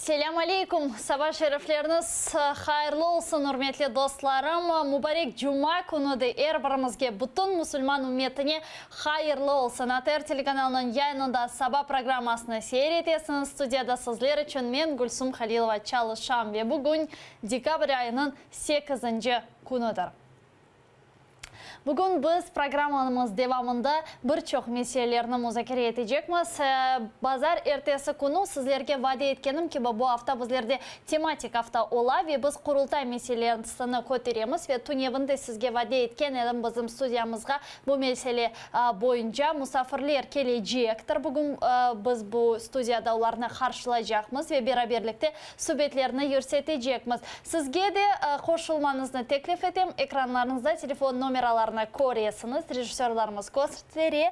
Selâm aleykum, saba şerifleriniz hayırlı olsun, ürmetli dostlarım. Mubarek cuma künü de er birimizge, bütün musulman ümmetine hayırlı olsun. ATR telekanalınıñ yayınında Saba programmasını seyir etesiñiz. Studiyada sizler içün men, Gülsum Halilova, çalışam ve bugün dekabr ayınıñ sekizinci künüdir. Bugün biz programmamız devamında bir çoq meselelerni muzakere etecekmiz. Bazar ertesi künü sizlerge vade etkenim kibi, bu afta bizlerde tematik afta ola ve biz Qurultay meselesini köteremiz ve tünevin de sizge vade etken edim, bizim studiyamızğa bu mesele boyunca musafirler kelecektir. Bugün biz bu studiyada olarnı qarşılaycaqmız ve beraberlikte Subetlerni yürsetecekmiz. Sizge de qoşulmañıznı teklif etem. Ekranlarıñızda telefon nomeralarını köresiñiz, rejissörlarımız köstere.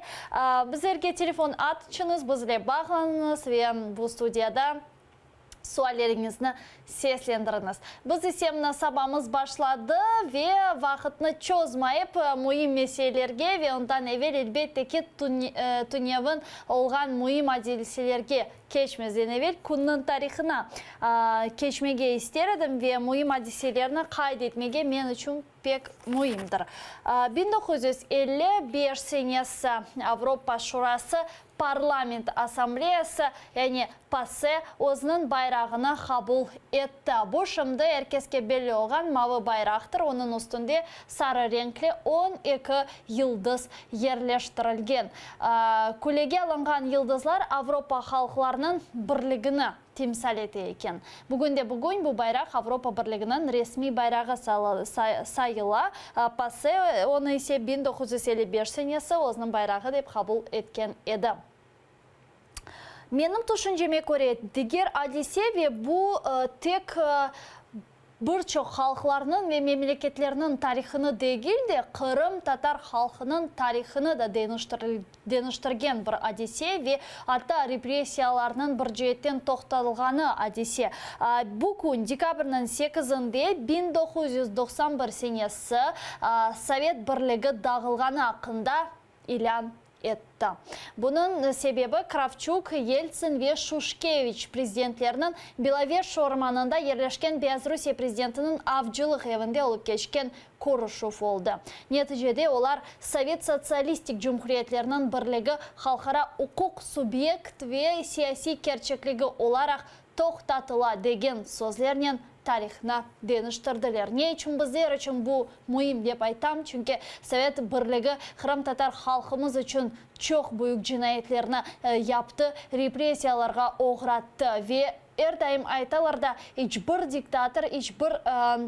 Bizlerge telefon açıñız, bizle bağlanıñız ve bu studiyada sualleriñizni seslendiriñiz. Biz ise mına sabamız başladı ve vaqıtnı çozmayıp müim meselelerge ve ondan evel elbette ki tünevin olğan müim adiselerge Keçmezden evel künniñ tarihına keçmege ister edim ve müim adiselerni qayd etmege men içün pek müimdir. 1955 senesi Avropa Şurası Parlament Assambleyası, yani PASE, özüniñ bayrağını qabul etti. Bu şimdi er keske belli olğan mavı bayraqtır, onıñ üstünde sarı renkli 12 yıldız yerleştirilgen. Külege alınğan yıldızlar Avropa halqlarınıñ birligini timsal ete eken. Bugünde-bugün bu bayraq Avropa Birliginiñ resmiy bayrağı sayıla, PASE onı ise 1955 senesi özüniñ bayrağı dep qabul etken edi. Menim tüşünceme köre, diger adise ve bu tek bir çoq halqlarnıñ ve memleketlerniñ tarihını degil de, qırımtatar halqınıñ tarihını da deñiştirgen bir adise ve atta repressiyalarnıñ bir ceetten toqtatılğanı adise. Bu kün, dekabrniñ sekizinde, 1991 senesi Sovet Birligi dağılğanı aqqında ilân etti. Bunıñ sebebi Kravçuk, Yeltsin ve Şuşkeviç prezidentleriniñ Beloveş ormanında yerleşken Beyazrusiye prezidentiniñ avcılıq evinde olıp keçken körüşüv oldı. Neticede olar Sovet Sotsialistik Cumhuriyetleriniñ Birligi halqara uquq subyekt ve siyasiy kerçekligi olaraq toqtatıla degen sözlernen tarihnı deñiştirdiler. Ne içün bizler içün bu müim dep aytam? Çünki Sovet Birligi qırımtatar halqımız içün çoq büyük cinayetlerni yaptı, repressiyalarğa oğrattı ve er daim aytalar da, iç bir diktator, iç bir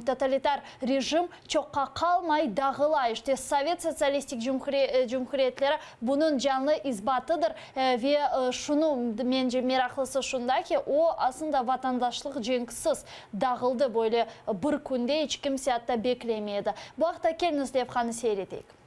totalitar rejim çoqqa qalmay, dağıla. İşte, Sovet Sotsialistik Cumhuriyetleri bunıñ canlı isbatıdır. Ve şunı, mence, meraqlısı şunda ki, o, aslında, vatandaşlıq cenksiz dağıldı, böyle bir künde iç kimse atta beklemey edi. Bu aqta keliñiz levhanı seyir eteyik.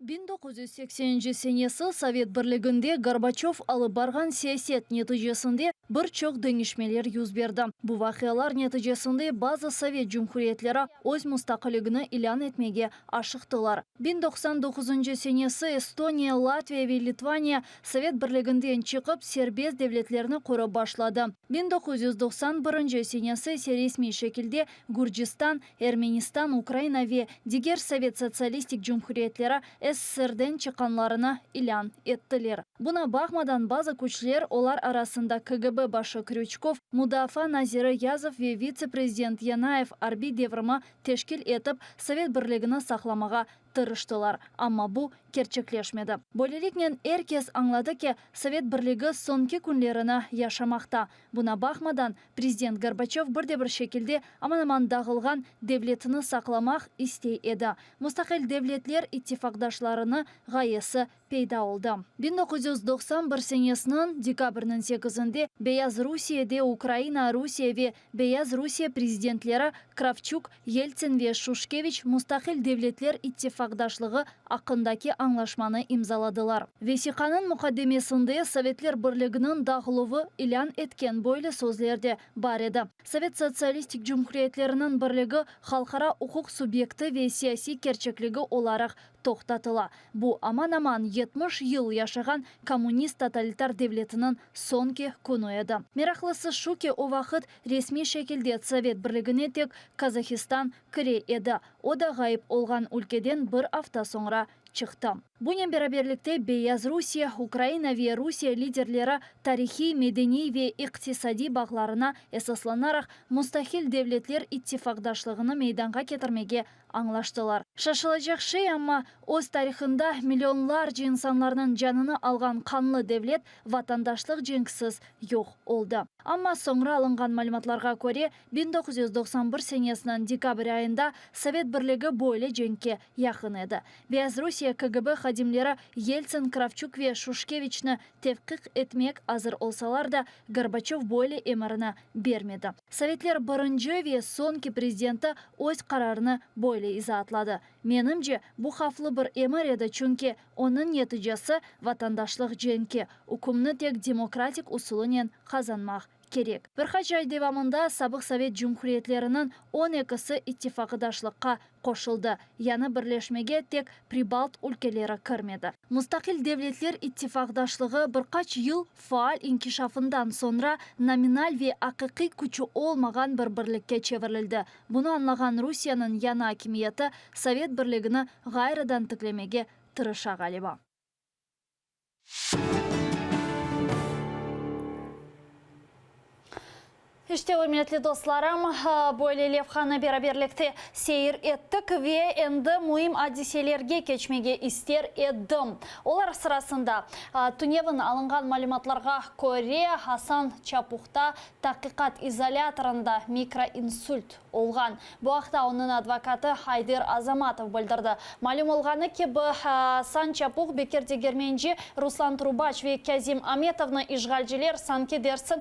1980-nci senesi Sovet Birliginde Gorbaçöv alıp barğan siyaset neticesinde bir çoq deñişmeler yüz berdi. Bu vaqialar neticesinde bazı sovet cumhuriyetleri öz mustaqilligini ilân etmege aşıqtılar. 1099-ncı senesi Estoniya, Latviya ve Litvaniya Sovet Birliginden çıqıp serbest devletlerni qurıp başladı. 1991-nci senesi ise resmiy şekilde Gürcistan, Ermenistan, Ukraina ve diger Sovet Sotsialistik Cumhuriyetleri SSRden çıqqanlarını ilân ettiler. Buna baqmadan, bazı küçler, olar arasında KGB başı Krüçkov, mudafaa naziri Yazov ve vitse-prezident Yanayev arbiy devrimi teşkil etip, Sovet Birligini saqlamağa tırıştılar, amma bu kerçekleşmedi. Böyleliknen, er kes añladı ki, Sovet Birligi soñki künlerini yaşamaqta. Buna baqmadan, prezident Gorbaçöv bir de bir şekilde aman-aman dağılğan devletini saqlamaq istey edi. Mustaqil devletler ittifaqdaşlarını ğayesi peyda oldı. 1991 senesiniñ dekabrniñ sekizinde Beyaz Rusiyede Ukraina, Rusiye ve Beyaz Rusiye prezidentleri Kravçuk, Yeltsin ve Şuşkeviç Mustaqil devletler ittifaqdaşlığı aqqındaki añlaşmanı imzaladılar. Vesiqanıñ muqaddemesinde Sovetler Birliginiñ dağıluvı ilân etken böyle sözler de bar edi, Sovet Sotsialistik Cumhuriyetleriniñ Birligi halqara uquq subyekti ve siyasiy kerçekligi olaraq. toqtatıla. Bu, aman-aman 70 yıl yaşağan kommunist totalitar devletiniñ soñki künü edi. Meraqlısı şu ki, o vaqıt resmiy şekilde Sovet Birligine tek Qazahistan kire edi, o da ğayıp olğan ülkeden bir afta soñra çıqtı. Bunen beraberlikte Beyazrusiye, Ukraina ve Rusiye liderleri tarihiy, medeniy ve iqtisadiy bağlarına esaslanaraq mustaqil devletler ittifaqdaşlığını meydanğa ketirmege añlaştılar. Şaşılacaq şey, amma öz tarihında millionlarca insanlarnıñ canını alğan qanlı devlet vatandaşlıq cenksiz yoq oldı. Amma soñra alınğan malümatlarğa köre, 1991 senesiniñ dekabr ayında Sovet Birligi böyle cenkke yaqın edi. Beyazrusiye KGB hadimleri Yeltsin, Kravçuk ve Şuşkeviçni tevqiq etmek azır olsalar da, Gorbaçöv böyle emirini bermedi. Sovetler birinci ve soñki prezidenti öz qararını böyle izaatladı, Menimce, bu havflı bir emir edi, çünki onıñ neticesi, vatandaşlıq cenki, ükümni tek demokratik usulınen qazanmaq kerek. Bir qaç ay devamında sabıq sovet cumhuriyetleriniñ on ekisi ittifaqdaşlıqqa qoşuldı, yañı birleşmege tek Pribalt ülkeleri kirmedi. Mustaqil Devletler İttifaqdaşlığı bir qaç yıl faal inkişafından soñra nominal ve aqiqiy küçü olmağan bir birlikke çevirildi. Bunı añlağan Rusiyeniñ yañı akimiyeti Sovet Birligini ğayrıdan tiklemege tırışa ğaliba. İşte, ürmetli dostlarım, böyle levhanı beraberlikte seyir ettik ve endi müim adiselerge keçmege ister edim. Olar sırasında, tünevin alınğan malümatlarğa köre, Asan Çapuhta taqiqat izolâtorında mikroinsult olğan. Bu aqta onıñ advokatı Hayder Azamatov bildirdi. Malüm olğanı kibi, Asan Çapuh, Bekir Degermenci, Ruslan Trubaç ve Kâzim Ametovnı işğalciler sanki dersiñ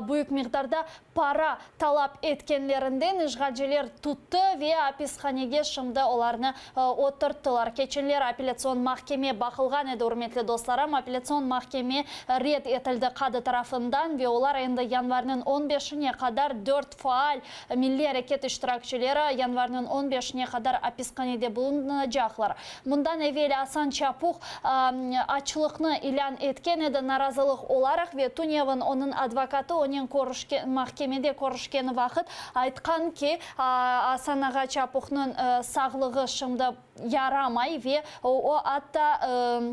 büyük miqdarda para talap etkenlerinden işğalciler tuttı ve apishanege şimdi olarnı oturttılar. Keçenleri apellâtsion mahkeme baqılğan edi, ürmetli dostlarım. Apellâtsion mahkeme red etildi qadı tarafından ve olar endi yanvarniñ on beşine qadar dört faal Milliy areket iştirakçileri yanvarniñ on beşine qadar apishanede bulunacaqlar. Bundan evel Asan Çapuh açlıqnı ilân etken edi narazılıq olaraq ve tünevin onıñ advokatı onen körüşken mahkemede körüşkeni vaqıt aytqan ki, Asan ağa Çapuhnıñ sağlığı şimdi yaramay ve o atta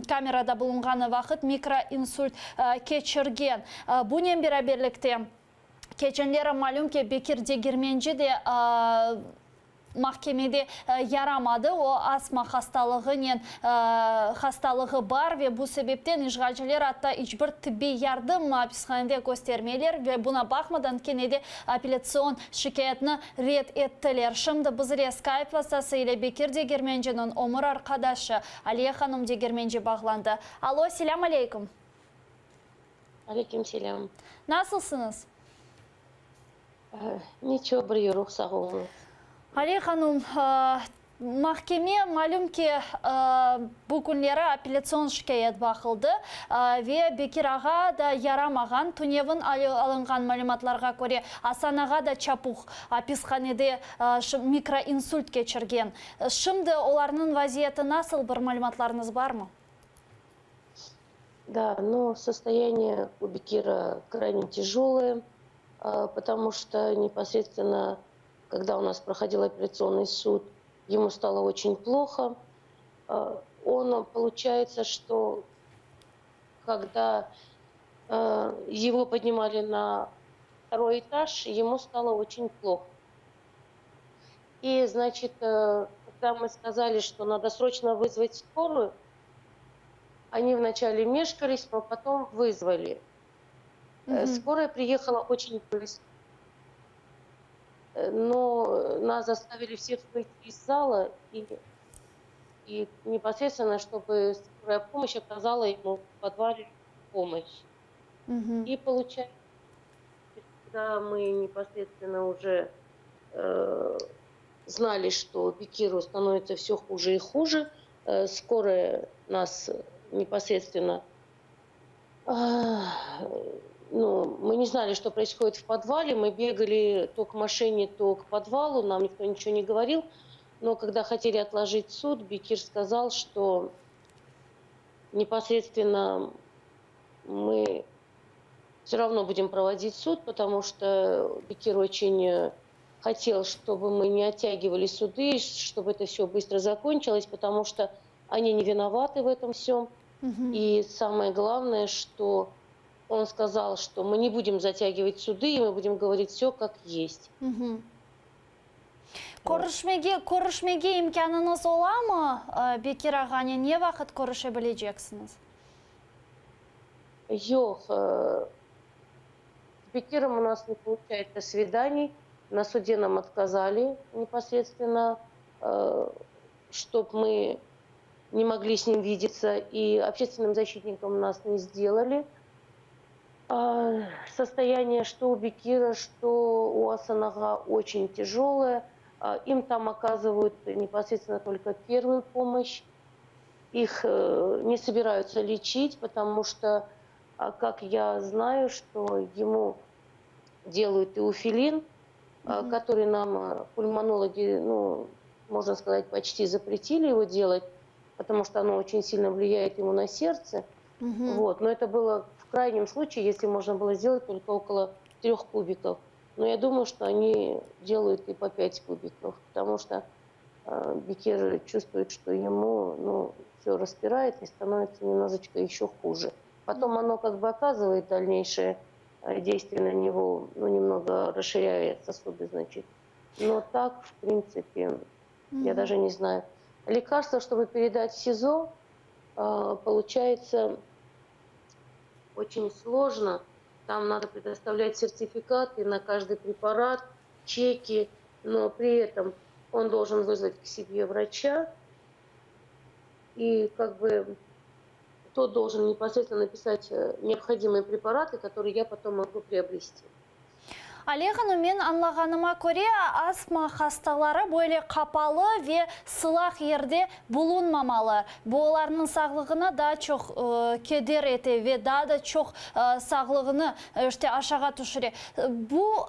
kamerada bulunğanı vaqıt mikroinsult keçirgen. Bunen beraberlikte, Keçenleri malüm ki, Bekir Degermenci de mahkemede yaramadı, o, astma hastalığınen hastalığı bar ve bu sebepten işğalciler atta iç bir tibbiy yardım apishanede köstermeyler ve buna baqmadan kene de apellâtsion şikâyetni red ettiler. Şimdi bizre Skype vastası ile Bekir Degermenciniñ ömür arqadaşı Aliye hanım Degermenci bağlandı. Alo, selâm aleyküm. Aleyküm selâm. Nasılsıñız? Niço, bir yoruq, sağ oluñız. Aliye hanım, mahkeme, malüm ki, bu künleri apellâtsion şikâyet baqıldı ve Bekir ağa da yaramağan. Tünevin alınğan malümatlarğa köre, Asan ağa da Çapuh apishanede mikroinsult keçirgen. Şimdi olarnıñ vaziyeti nasıl, bir malümatlarıñız barmı? Да, но состояние у Бекира крайне тяжелое, потому что непосредственно, когда у нас проходил апелляционный суд, ему стало очень плохо. Он, получается, что когда его поднимали на второй этаж, ему стало очень плохо. И, значит, когда мы сказали, что надо срочно вызвать скорую, они вначале мешкались, но потом вызвали. Угу. Скорая приехала очень быстро. Но нас заставили всех выйти из зала и, и непосредственно, чтобы скорая помощь оказала ему в подвале помощь. Угу. И получается, когда мы непосредственно уже э, знали, что Бекиру становится все хуже и хуже, э, скорая нас непосредственно... Э, ну, мы не знали, что происходит в подвале, мы бегали то к машине, то к подвалу, нам никто ничего не говорил. Но когда хотели отложить суд, Бекир сказал, что непосредственно мы все равно будем проводить суд, потому что Бекир очень э, хотел, чтобы мы не оттягивали суды, чтобы это все быстро закончилось, потому что они не виноваты в этом всем. Угу. И самое главное, что он сказал, что мы не будем затягивать суды, и мы будем говорить все как есть. Угу. Körüşmege, körüşmege imkânıñız olamı, Bekir ağanen ne vaqıt körüşe bileceksiñiz? Yoq, с Бекиром у нас не получается свиданий. На суде нам отказали непосредственно, чтоб мы не могли с ним видеться, и общественным защитником нас не сделали. Состояние что у Бекира, что у Асана-ага очень тяжелое. Им там оказывают непосредственно только первую помощь. Их э, не собираются лечить, потому что, как я знаю, что ему делают эуфилин, mm-hmm. который нам э, пульмонологи, ну, можно сказать, почти запретили его делать, потому что оно очень сильно влияет ему на сердце. Угу. Вот. Но это было в крайнем случае, если можно было сделать только около трех кубиков. Но я думаю, что они делают и по 5 кубиков, потому что э, Бекир чувствует, что ему ну, все распирает и становится немножечко еще хуже. Потом оно как бы оказывает дальнейшее э, действие на него, ну, немного расширяет сосуды, значит. Но так, в принципе, mm-hmm. я даже не знаю. Лекарства, чтобы передать в СИЗО, э, получается очень сложно. Там надо предоставлять сертификаты на каждый препарат, чеки, но при этом он должен вызвать к себе врача, и как бы тот должен непосредственно написать э, необходимые препараты, которые я потом могу приобрести. Aliye hanım, men añlağanıma köre, astma hastaları böyle qapalı ve sılaq yerde bulunmamalı. Bu olarnıñ sağlığına daa çoq keder ete ve daa da çoq sağlığını işte aşağa tüşüre. Bu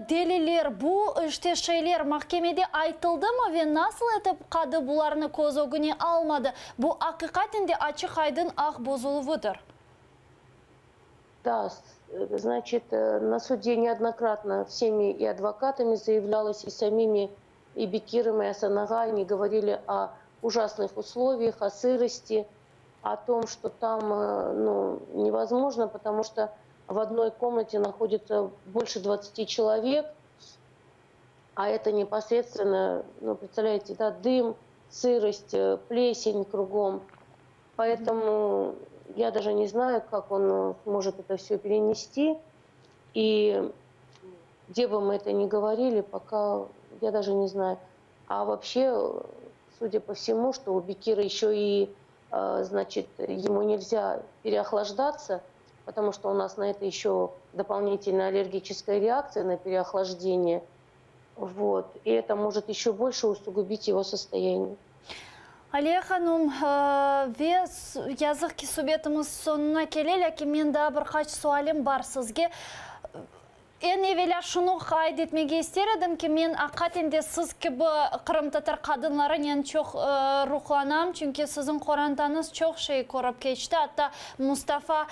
deliller, bu işte şeyler mahkemede aytıldımı ve nasıl etip qadı bularnı köz ögüne almadı? Bu aqiqaten de açıq-aydın aq bozuluvıdır. Да, значит, э, на суде неоднократно всеми и адвокатами заявлялось, и самими, и Бекиром, и Асан-ага, они говорили о ужасных условиях, о сырости, о том, что там э, ну, невозможно, потому что в одной комнате находится больше 20 человек, а это непосредственно, ну, представляете, да, дым, сырость, э, плесень кругом. Поэтому я даже не знаю, как он э, сможет это все перенести. И где бы мы это ни говорили, пока я даже не знаю. А вообще, судя по всему, что у Бекира еще и, э, значит, ему нельзя переохлаждаться, потому что у нас на это еще дополнительная аллергическая реакция на переохлаждение. Вот. И это может еще больше усугубить его состояние. Aliye hanım, ve yazıq ki subetimiz soñuna kele, lâkin men daa bir qaç sualim bar sizge. Eñ evelâ şunı qayd etmege ister edim ki, men aqiqaten de siz kibi qırımtatar qadınlarınen çoq ruhlanam, çünki siziñ qorantañız çoq şey körip keçti, atta Mustafa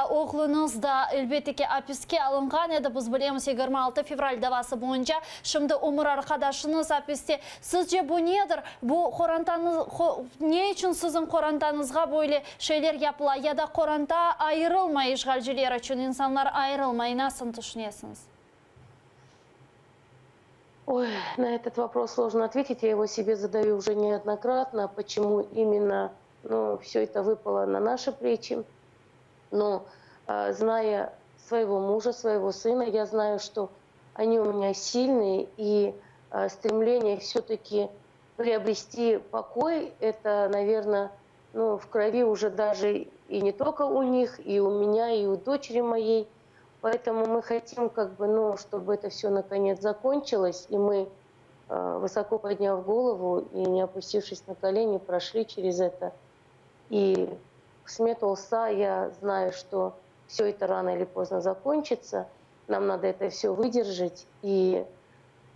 oğluñız da, elbette ki, apiske alınğan edi, biz bilemiz, 26 fevral davası boyunca, şimdi ömür arqadaşıñız apiste. Sizce bu nedir? Bu qorantañız, ne içün siziñ qorantañızğa böyle şeyler yapıla ya da qoranta ayırılmay işğalciler içün, insanlar ayırılmay, nasıl tüşünesiñiz? Ой, на этот вопрос сложно ответить. Я его себе задаю уже неоднократно. Почему именно ну, все это выпало на наши плечи. Но э, зная своего мужа, своего сына, я знаю, что они у меня сильные, и э, стремление все-таки приобрести покой, это, наверное, ну, в крови уже даже и не только у них, и у меня, и у дочери моей. Поэтому мы хотим, как бы, ну, чтобы это все наконец закончилось, и мы, э, высоко подняв голову и не опустившись на колени, прошли через это. И qısmet olsa, я знаю, что все это рано или поздно закончится. Нам надо это все выдержать. И,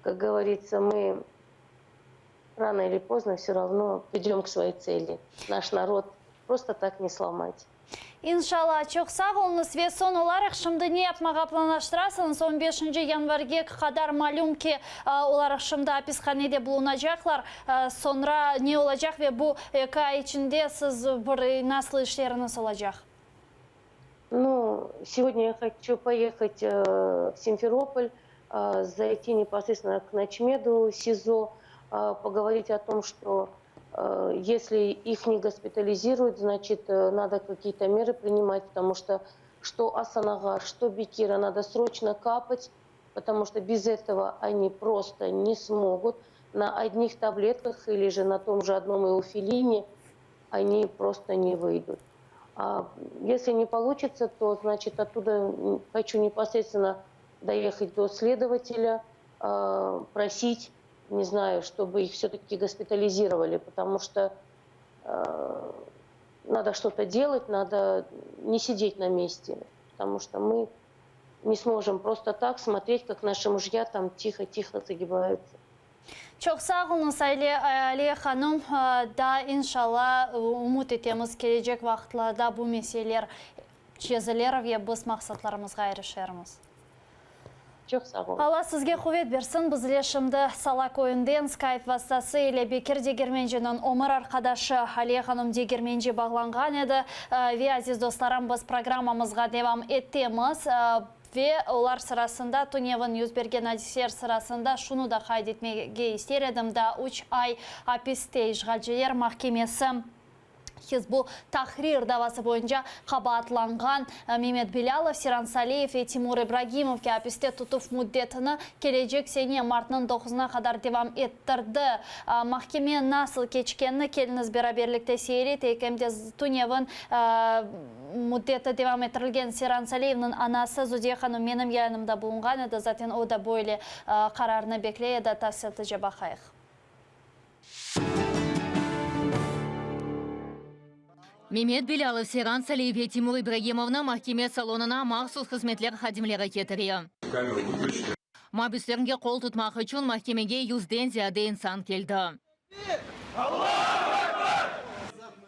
как говорится, мы Рано или поздно все равно придем к своей цели. Наш народ просто так не сломать. İnşalla, çoq sağ oluñız. Ve soñ olaraq şimdi ne yapmağa planlaştırasıñız? On beşinci yanvarge qadar malüm ki, olar şimdi apishanede bulunacaqlar. Soñra ne olacaq ve bu eki ay içinde siz bir nasıl işleriñiz olacaq? Ну, сегодня я хочу поехать в Симферополь, зайти непосредственно к начмеду СИЗО, поговорить о том, что если их не госпитализируют, значит, надо какие-то меры принимать, потому что что Asan-ağa, что Бекира надо срочно капать, потому что без этого они просто не смогут. На одних таблетках или же на том же одном эуфилине они просто не выйдут. А если не получится, то, значит, оттуда хочу непосредственно доехать до следователя, просить, не знаю, чтобы их все-таки госпитализировали, потому что надо что-то делать, надо не сидеть на месте, потому что мы не сможем просто так смотреть, как наши мужья там тихо-тихо загибаются. Çoq sağ oluñız, Aliye hanım. Da inşalla ümüt etemiz, kelecek vaqıtlarda bu meseleler çezilir ve biz maqsatlarımızğa irişermiz. Çoq sağ oluñ. Alla sizge quvet bersin. Bizle şimdi Sala köyünden Skype vastası ile Bekir Degermenciniñ ömür arqadaşı Aliye hanım Degermenci bağlanğan edi. Ve, aziz dostlarım, biz programmamızğa devam etemiz. Ve olar sırasında, tünevin yüz bergen adiseler sırasında şunı da qayd etmege ister edim, daa üç ay apiste işğalciler mahkemesi Hizb ut-Tahrir davası boyunca qabaatlanğan Memet Belâlov, Seyran Saliyev ve Timur İbragimovge apiste tutuv müddetini kelecek sene martnıñ doquzına qadar devam ettirdi. Mahkeme nasıl keçkenini keliñiz beraberlikte seyir eteyik, em de tünevin müddeti devam ettirilgen Seyran Saliyevniñ anası Zudiye hanım menim yayınımda bulunğan edi, zaten o da böyle qararnı bekley edi, tafsilâtlıca baqayıq. Memet Belâlov, Seyran Saliyev ve Timur İbragimovnı mahkeme salonına mahsus hızmetler hadimleri ketire. Mabüslerge qol tutmaq içün mahkemege yüzden ziyade insan keldi.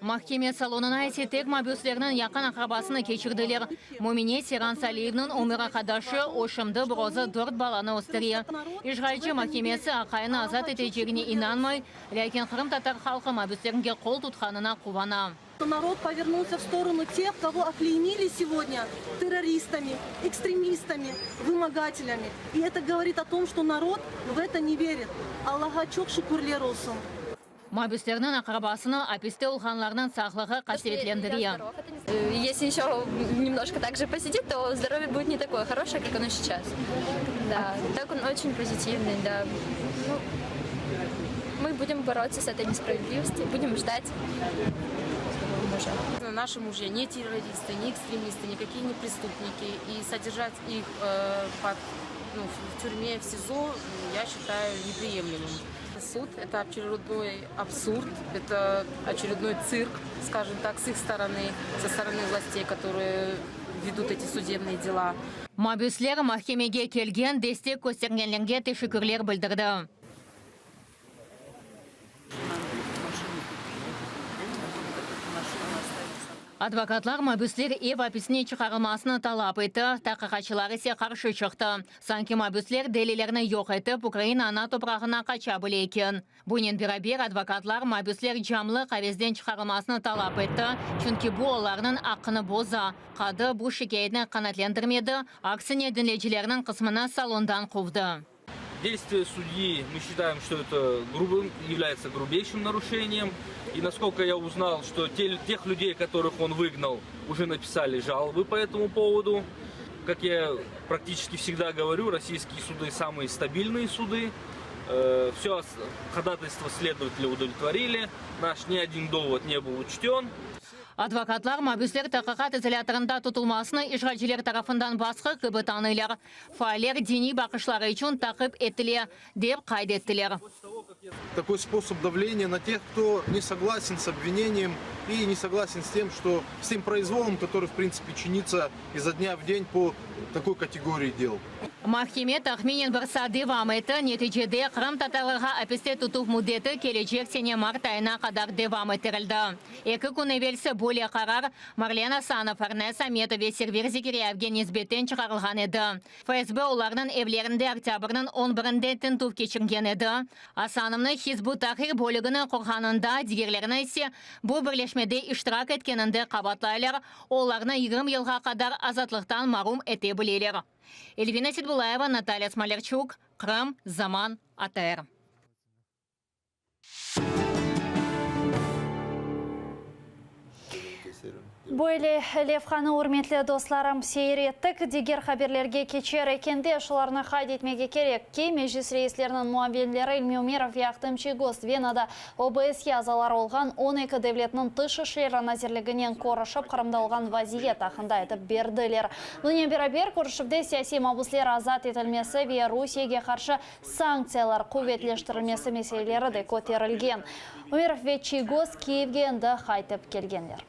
Mahkeme salonına ise tek mabüslerniñ yaqın aqrabasını keçirdiler. Mümine Seyran Saliyevniñ ömür arqadaşı, o şimdi bir özü dört balanı östüre. İşğalci mahkemesi aqayını azat etecegine inanmay, lâkin qırımtatar halqı mabüslerge qol tutqanına quvana. Народ повернулся в сторону тех, кого оклеймили сегодня террористами, экстремистами, вымогателями. И это говорит о том, что народ в это не верит. Allağa çoq şükürler olsun. Mabüslerniñ aqrabasını apiste olğanlarnıñ sağlığı qasevetlendire. Если еще немножко так же посидит, то здоровье будет не такое хорошее, как оно сейчас. Да, так он очень позитивный, да. Ну, мы будем бороться с этой несправедливостью, будем ждать мужа. Наши мужья не террористы, не экстремисты, никакие не преступники. И содержать их под, ну, в тюрьме, в СИЗО, я считаю неприемлемым. Суд – это очередной абсурд, это очередной цирк, скажем так, с их стороны, со стороны властей, которые ведут эти судебные дела. Mabüsler mahkemege kelgen destek köstergenlerge teşekkürler bildirdi. Advokatlar mabüsler ev apisine çıqarılmasını talap etti, taqiqatçılar ise qarşı çıqtı. Sanki mabüsler delillerni yoq etip, Ukraina ana toprağına qaça bile eken. Bunen beraber advokatlar mabüsler camlı qafesten çıqarılmasını talap etti, çünki bu olarnıñ aqqını boza. Qadı bu şikâyetni qanaatlendirmedi, aksine diñleyicilerniñ qısmını salondan quvdı. Действия судьи, мы считаем, что это грубым, является грубейшим нарушением. И насколько я узнал, что тех людей, которых он выгнал, уже написали жалобы по этому поводу. Как я практически всегда говорю, российские суды самые стабильные суды. Все ходатайство следователя удовлетворили. Наш ни один довод не был учтен. Advokatlar mabüsler taqiqat izolâtorında tutulmasını işğalciler tarafından basqı kibi tanıylar. Faaller diniy baqışları içün taqip etile, dep qayd ettiler. Такой способ давления на тех, кто не согласен с обвинением и не согласен с тем, что с тем произволом, который, в принципе, чинится изо дня в день по такой категории дел. Mahkeme tahminen bir saat devam etti, neticede qırımtatarlarğa apiste tutuv müddeti kelecek sene mart ayına qadar devam ettirildi. Eki kün evelsi böyle qarar Marlen Asanov, Ernes Ametov ve Server Zekiryayevge nisbeten çıqarılğan edi. FSB olarnıñ evlerinde oktâbrniñ on birinde tintüv keçirgen edi. Asanovnı Hizb ut-Tahrir bölügini qurğanında, digerlerini ise bu birleşmede iştirak etkeninde qabaatlaylar, olarnı 20 yılğa qadar azatlıqtan marum ete bileler. Elvina Setbulayeva, Natalya Smolerçuk, Qırım, Zaman, ATR. Böyle levhanı, ürmetli dostlarım, seyir ettik. Diger haberlerge keçer ekende, şularnı qayd etmege kerek ki, Meclis reisleriniñ muavinleri İlmi Ümerov ve Ahtem Çiygoz Venada OBSYE azaları olğan 12 devletniñ Tış işleri nazirliginen körüşip, Qırımda olğan vaziyet aqqında aytıp berdiler. Bunen beraber, körüşüvde siyasiy mabusler azat etilmesi ve Rusiyege qarşı sanktsiyalar quvetleştirilmesi meseleleri de köterilgen. Umerov ve Çiygoz Kiyevge endi qaytıp kelgenler.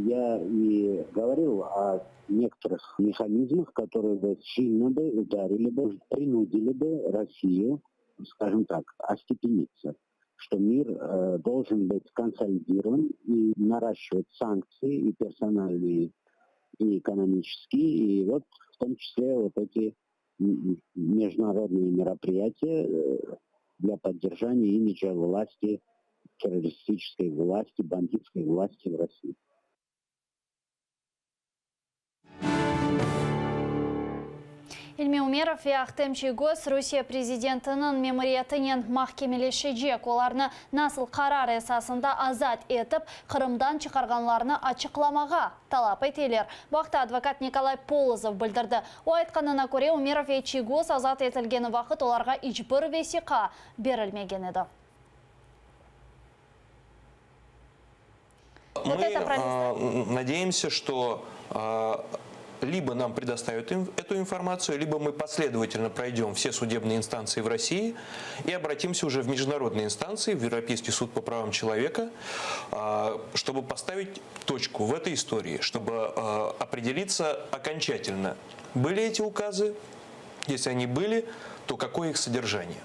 Ya i govoril o nektorıh mehanizmah, kotorıye bı silno bı udarili bı, prinudili bı Rossiyu, skajem tak, ostepenitsa, çto mir doljen bıt konsolidirovan i naraşçivat sanktsii i personalnıye, i ekonomiçeskiye, i vot v tom çisle vot eti международные мероприятия для поддержания имиджа власти, террористической власти, бандитской власти в России. İlmi Umerov ve Ahtem Çiygoz Rusiye prezidentiniñ memuriyetinen mahkemeleşecek. Olarnı nasıl qarar esasında azat etip, Qırımdan çıqarğanlarını açıqlamağa talap eteler. Bu aqta advokat Nikolay Polozov bildirdi. O aytqanına köre, Umerov ve Çiygoz azat etilgeni vaqıt olarğa iç bir vesiqa berilmegen edi. Мы надеемся, что либо нам предоставят эту информацию, либо мы последовательно пройдем все судебные инстанции в России и обратимся уже в международные инстанции, в Европейский суд по правам человека, чтобы поставить точку в этой истории, чтобы определиться окончательно, были эти указы, если они были, то какое их содержание.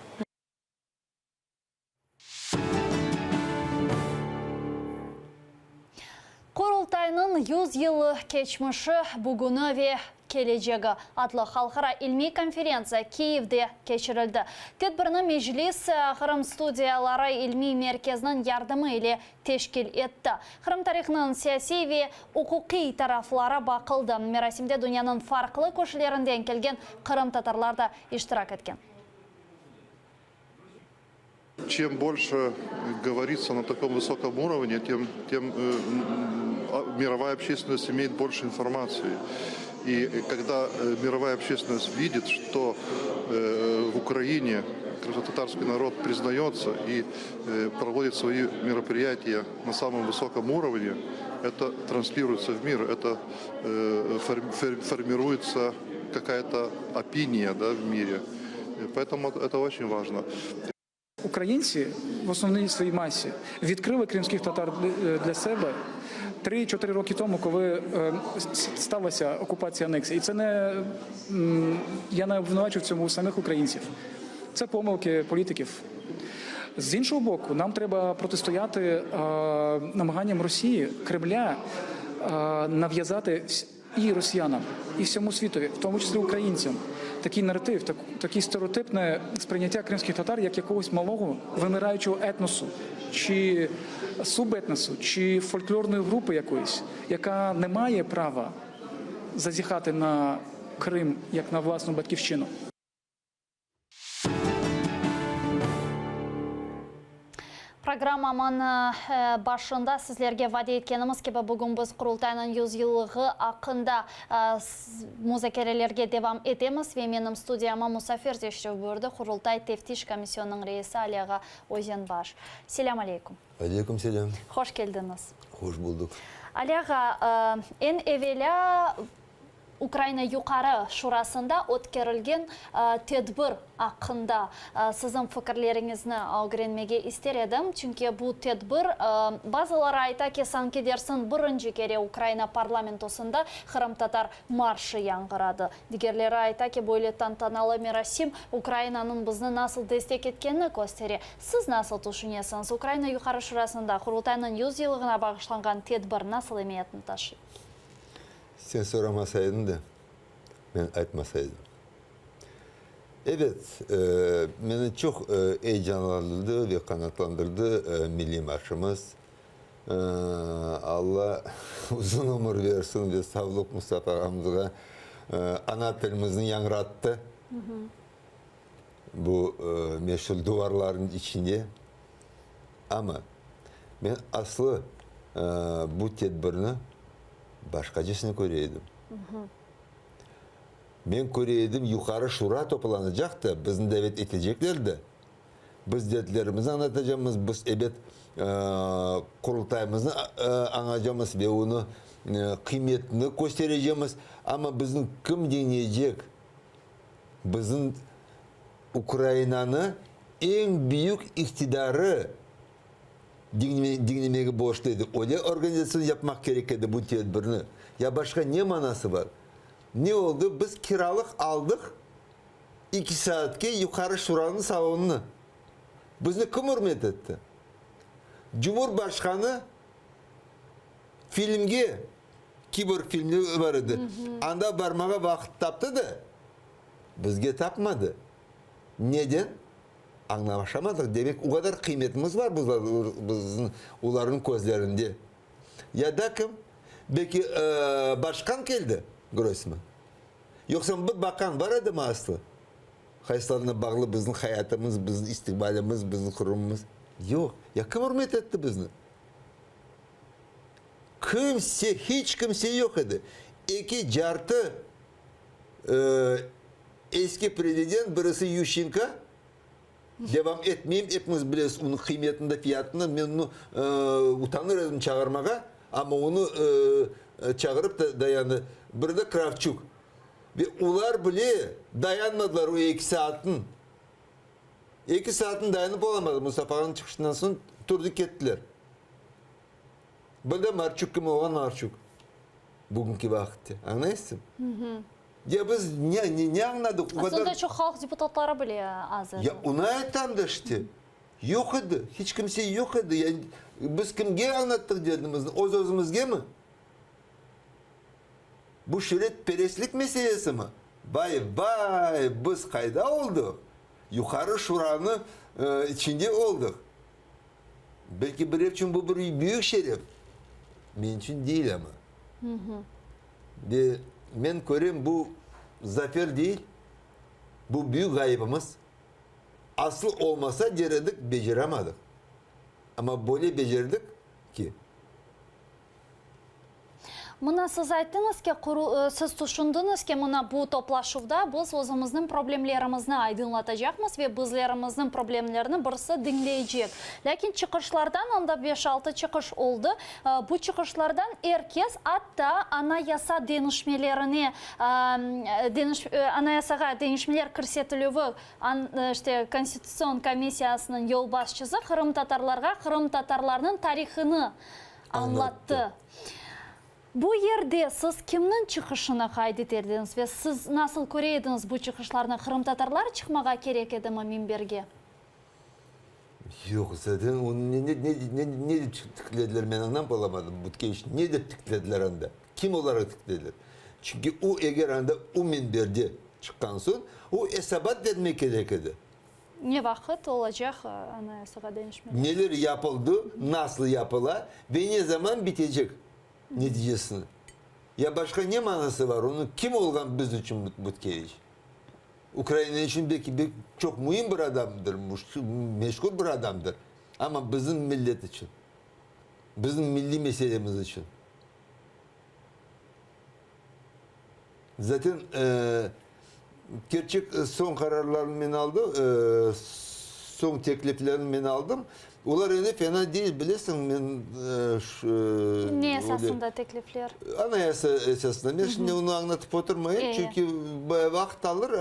Qurultaynıñ yüz yıllıq keçmişi, bugüni ve kelecegi adlı halqara ilmiy konferentsiya Kiyevde keçirildi. Tedbirni Meclis Qırım studiyaları ilmiy merkeziniñ yardımı ile teşkil etti. Qırım tarihınıñ siyasiy ve uquqiy tarafları baqıldı. Merasimde dünyanıñ farqlı köşelerinden kelgen qırımtatarlar da iştirak etken. Чем больше говорится на таком высоком уровне, тем, тем э, мировая общественность имеет больше информации. И когда э, мировая общественность видит, что э, в Украине крымско-татарский народ признается и проводит свои мероприятия на самом высоком уровне, это транслируется в мир, это формируется какая-то опиния да, в мире. Поэтому это очень важно. Українці в основній своїй масі відкрили кримських татар для себе 3-4 роки тому, коли е, сталася окупація анексія. І це не я не обвинувачу в цьому самих українців. Це помилки політиків. З іншого боку, нам треба протистояти е, намаганням Росії, Кремля е, нав'язати і росіянам, і всьому світові, в тому числі українцям, такий наратив, так, таке стереотипне сприйняття кримських татар як якогось малого вимираючого етносу, чи субетносу, чи фольклорної групи якоїсь, яка не має права зазіхати на Крим як на власну батьківщину. Programmamın başında sizlerge vade etkenimiz kibi, bugün biz Qurultaynıñ yüz yıllığı aqqında muzakerelerge devam etemiz ve menim studiyama musafir teşrif buyurdı Qurultay Teftiş komisyonınıñ reisi Ali ağa Özenbaş. Selâm aleyküm. Aleyküm selâm. Hoş keldiñiz. Hoş bulduk. Ali ağa, eñ evelâ. Ukraina Yuqarı Şurasında ötkerilgen tedbir aqqında siziñ fikirleriñizni ögrenmege ister edim. Çünki bu tedbir, bazıları ayta ki, sanki dersiñ birinci kere Ukraina parlamentosında qırımtatar marşı yañğıradı. Digerleri ayta ki, böyle tantanalı merasim Ukrainanıñ bizni nasıl destek etkenini köstere. Siz nasıl tüşünesiñiz, Ukraina Yuqarı Şurasında Qurultaynıñ 100 yıllığına bağışlanğan tedbir nasıl emiyetni taşıy? Sen soramasaydın da, men aytmasaydım. Ebet, meni çoq eyecanlandırdı ve qanaatlandırdı milliy marşımız. Alla uzun ömür versin ve savlıq Mustafa ağamızğa ana tilimizni yañrattı bu meşur duvarlarnıñ içinde. Amma men aslı bu tedbirni başqacasına köre edim. Men köre edim, Yuqarı Şura toplanacaq da, bizni davet etecekler de, biz dertlerimizni añlatacamız, biz, ebet, Qurultayımıznı añacamız ve onı qıymetini kösterecemiz, amma bizni kim diñleycek? Bizim Ukrainanı eñ büyük iqtidarı diñlemege borçlu edi. Öyle organizasyon yapmaq kerek edi bu tedbirni. Ya başqa ne manası bar? Ne oldı? Biz kiralıq aldıq eki saatke Yuqarı Şuranıñ salonını. Bizni kim ürmet etti? Cumhurbaşqanı filmge, Kiborg filmi bar edi, anda barmağa vaqıt taptı da, bizge tapmadı. Neden? Añlaşamadıq. Demek, o qadar qıymetimiz bar bizim olarnıñ közlerinde. Ya da kim? Belki, başqan keldi, Groysman? Yoqsa bir baqan bar edimi aslı? Qaysılarına bağlı bizim hayatımız, bizim istiqbalimiz, bizim qurumımız? Yoq. Ya kim ürmet etti bizni? Kimse, hiç kimse yoq edi. Eki cartı eski prezident, birisi Yuşçenko, devam etmeyim, epiñiz bilesiz onıñ qıymetini de, fiyatını da, men onı utanır edim çağırmağa, amma onı çağırıp da dayandı. Biri de Kravçuk. Ve olar bile dayanmadılar o eki saatın. Eki saatın dayanıp olamadı, Mustafa ağanıñ çıqışından soñ turdı kettiler. Bir de Marçuk kim olğan Marçuk bugünki vaqıtte, añlaysızmı? Ya biz ne, ne, ne añladıq? O Aslında qadar... çoq halq deputatları bile az edi. Ya onı aytam da işte. Yoq edi, hiç kimse yoq edi. Ya biz kimge añlattıq derdimizni? Öz-özümizgemi? Bu şüretpereslik meselesimi? Vay, vay, biz qayda oldıq? Yuqarı Şuranı içinde oldıq. Belki birev içün bu bir büyük şeref, men içün değil amma. Ve men körem, bu zafer değil, bu büyük ğayıbımız. Asıl olmasa der edik, beceramadıq. Amma böyle becerdik ki. Mına siz ayttıñız ki, siz tüşündiñiz ki, mına bu toplaşuvda biz özümizniñ problemlerimizni aydınlatacaqmız ve bizlerimizniñ problemlerini birisi diñleycek. Lâkin çıqışlardan, anda beş-altı çıqış oldı, bu çıqışlardan er kes, atta anayasa deñişmelerine, anayasağa deñişmeler kirsetilüvi, işte, Konstitutsion komissiyasınıñ yolbaşçısı qırımtatarlarğa qırımtatarlarnıñ tarihını añlattı. Bu yerde siz kimniñ çıqışını qayd eterdiñiz ve siz nasıl köre ediñiz bu çıqışlarnı, qırımtatarlar çıqmağa kerek edimi minberge? Yoq, zaten onı ne, ne, ne, ne dep tiklediler, men añlap olamadım, Butkeviç ne dep tiklediler anda, kim olaraq tiklediler? Çünki o, eger anda o minberde çıqqan soñ, o esabat bermek kerek edi. Ne vaqıt olacaq Anayasağa deñişmeler? Neler yapıldı, nasıl yapıla ve ne zaman bitecek neticesini. Ya başqa ne manası var? Onıñ kim olğan biz içün Butkeviç? Ukraina içün belki bek çoq müim bir adamdır, meşhur bir adamdır. Amma bizim millet içün, bizim milliy meselemiz içün. Zaten, kerçek soñ qararlarnı men aldım. Soñ tekliflerini men aldım. Olar endi fena değil, bilesiñ, men Ne esasında teklifler? Anayasa esasında. Men şimdi onı añlatıp oturmayım, çünki baya vaqıt alır,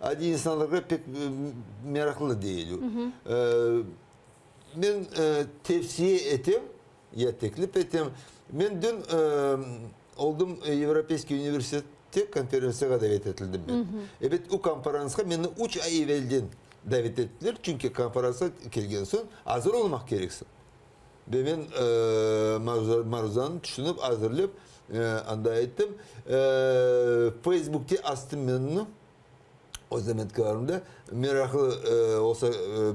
adiy insanlarğa pek meraqlı değil. Men tevsiye etem, ya teklif etem. Men dün oldım Yevropeyskiy universitette konferentsiyağa davet etildim men. Ebet, o konferansqa meni üç ay evelden davet ettiler, çünki konferansqa kelgen soñ azır olmaq kereksiñ. Ve men maruzanı tüşünip, azırlep, anda ayttım. Feysbukte astım men onı. Öz zametkalarımda meraqlı olsa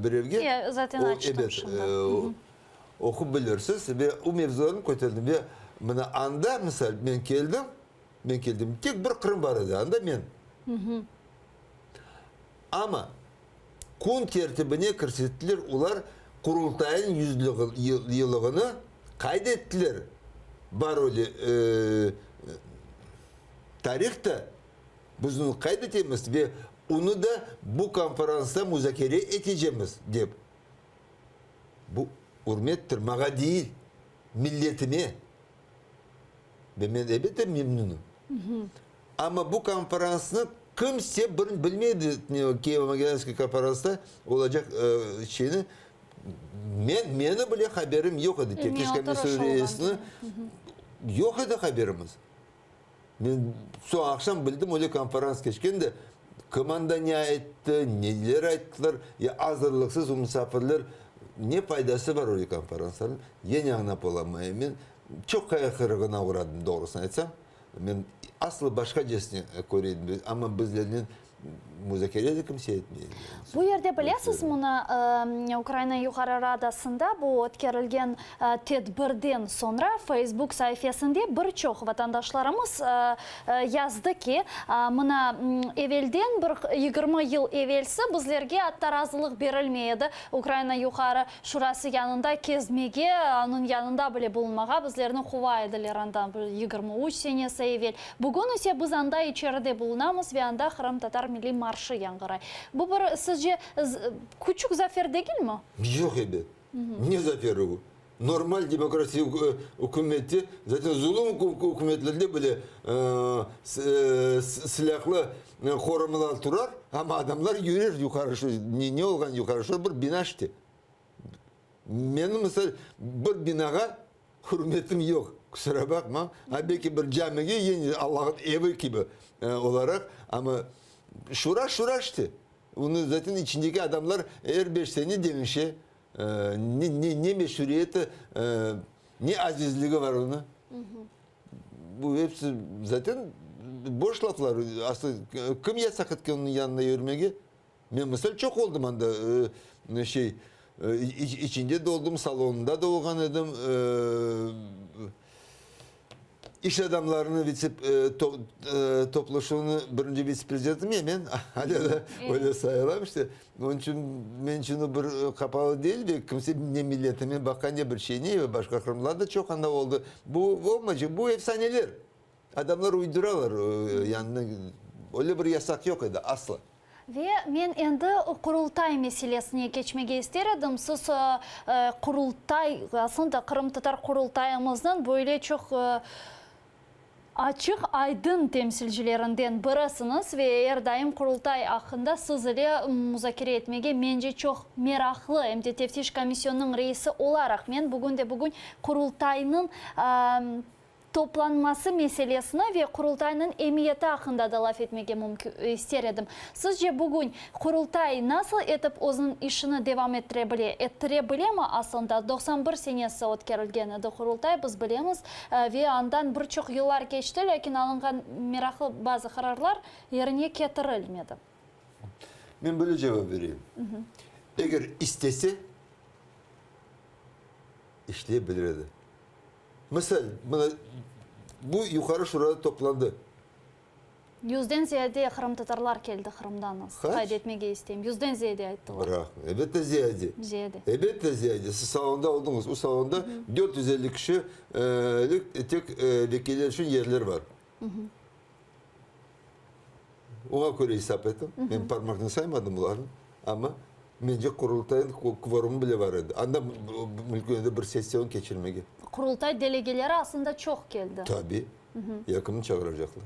birevge, o, ebet, oqup bilirsiz. Ve o mevzularnı köterdim. Ve mına anda, misal, men keldim, men keldim, tek bir qırım bar edi anda, men. Amma kün tertibine kirsettiler, olar Qurultayınıñ yüzyıllığını qayd ettiler, bar öyle tarihta. Biz onı qayd etemiz ve onı da bu konferansta muzakere etecemiz, dep. Bu ürmettir, maña değil, milletime. Ve men elbette memnünim. Amma bu konferansnı kimse bir bilmeydi, Kiyevo-Mogilânskiy konferansta olacaq şeyni. Men, meni bile haberim yoq edi, Teftiş komissiyası reisini yoq edi haberimiz. Men soñ aqşam bildim, öyle konferans keçken de, kim anda ne ayttı, neler ayttılar, ya azırlıqsız o musafirler, ne faydası bar öyle konferanslarnıñ, yine añlap olamayım. Men çoq hayal qırığına oğradım, doğrusını aytsam. Men aslı başqacesine köre edim, amma bizlernen muzakere de kimse etmey edi. Bu yerde bilesiz, mına Ukraina Yuqarı Radasında bu ötkerilgen tedbirden soñra Facebook saifesinde bir çoq vatandaşlarımız yazdı ki, mına evelden bir 20 yıl evelsi bizlerge atta razılıq berilmey edi Ukraina Yuqarı Şurası yanında kezmege, onıñ yanında bile bulunmağa bizlerni quva ediler andan bir 23 senesi evel. Bugün ise biz anda içeride bulunamız ve anda Qırımtatar milliy marşı yañğıray. Bu bir, sizce, küçük zafer degilmi? Yoq ebet. Ne zaferi bu? Normal demokratik ükümette, zaten zulum ükümetlerinde bile silâhlı qorumalar turar, amma adamlar yürer yuqarı, şu ne olğan yuqarı, şu bir bina işte. Menim, misal, bir binağa hürmetim yoq, kusura baqma, a belki bir camige, yani Allahnıñ evi kibi olaraq, amma şura, şura işte. Onıñ zaten içindeki adamlar er beş sene deñişe. Ne, ne meşuriyeti, ne azizligi var onıñ. Bu hepsi zaten boş laflar. Aslı kim yasaq etken onıñ yanına yürmege? Men misal çoq oldım anda, şey, içinde de oldım, salonında da olğan edim. İş adamlarınıñ vitse toplaşuvınıñ birinci vitse-prezidentim ya men, alâ da öyle sayılam işte. Onıñ içün men içün o bir qapalı değil ve kimse ne milletime baqa, ne bir şey, ne başqa qırımlılar da çoq anda oldı. Bu olmaycaq, bu efsaneler. Adamlar uyduralar, yani öyle bir yasaq yoq edi asla. Ve men endi Qurultay meselesine keçmege ister edim. Siz Qurultay, aslında qırımtatar Qurultayımıznıñ böyle çoq açıq-aydın temsilcilerinden birisiñiz ve er daim Qurultay aqqında siz ile muzakere etmege mence çoq meraqlı. Em de Teftiş komisyonınıñ reisi olaraq men bugün de bugün Qurultaynıñ toplanması meselesini ve Qurultaynıñ emiyeti aqqında da laf etmege ister edim. Sizce bugün Qurultay nasıl etip özüniñ işini devam ettire bile? Ettire bilemi aslında? 91 senesi ötkerilgen edi Qurultay, biz bilemiz, ve andan bir çoq yıllar keçti, lâkin alınğan meraqlı bazı qararlar yerine ketirilmedi. Men böyle cevap bereyim. Eger istese, işley bilir edi. Misal, mına bu Yuqarı Şurada toplandı. Yüzden ziyade qırımtatarlar keldi Qırımdan, qayd etmege isteyim. Yüzden ziyade ayttılar. Bıraq, elbette ziyade. Ziyade. Elbette ziyade. Siz salonda oldıñız. O salonda 450 kişilik tek vekiller içün yerler bar. Oña köre esap ettim. Men parmaqnen saymadım bularnı, amma. Mence, Qurultaynıñ kvorumı bile bar edi. Anda mümkün edi bir session keçirmege. Qurultay delegeleri aslında çoq keldi. Tabi. Ya kimni çağıracaqlar?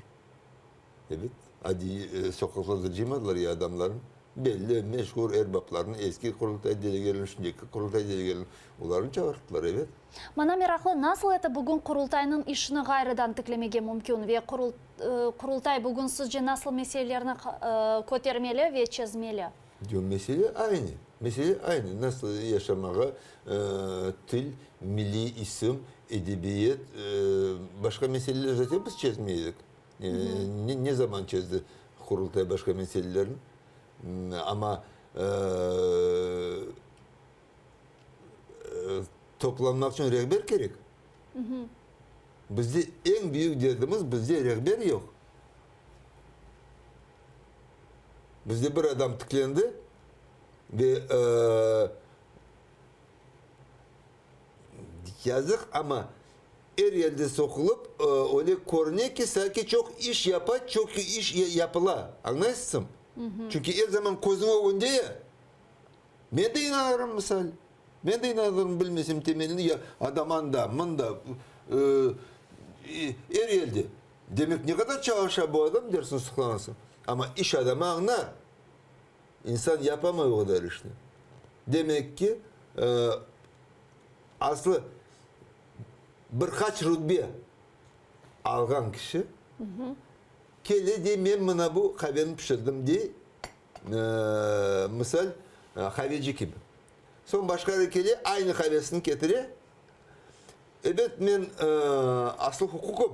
Ebet, adiy soqaqlarda cıymadılar ya adamlarnı. Belli, meşhur erbaplarnı, eski Qurultay delegelerini, şimdiki Qurultay delegelerini, olarnı çağırttılar, ebet. Maña meraqlı, nasıl etip bugün Qurultaynıñ işini ğayrıdan tiklemege mümkün ve Qurultay bugün sizce nasıl meselelerni kötermeli ve çezmeli? Yoq, mesele aynı. Mesele aynı, nasıl yaşamağa, til, milliy isim, edebiyet, başqa meseleler zaten biz çezmey edik. Ne zaman çezdi Qurultay başqa meselelerni? Amma toplanmaq içün rehber kerek. Bizde eñ büyük derdimiz, bizde rehber yoq. Bizde bir adam tiklendi ve yazıq, amma er yerde soqulıp, öyle körüne ki, sanki çoq iş yapa, çoq iş yapıla. Añlaysızmı? Çünki er zaman közüñ ögünde ya. Men de inanırım, misal. Men de inanırım, bilmesem temelini, ya adam anda, mında, er yerde. Demek, ne qadar çalışa bu adam, dersiñ, suqlanasıñ. Amma iş adamı añlar. İnsan yapamay o qadar işni. Demek ki, aslı bir qaç rutbe alğan kişi kele, dey, men mına bu qaveni pişirdim, dey, misal, qaveci kibi. Soñ başqaları kele, aynı qavesini ketire. Ebet, men aslı huquqım,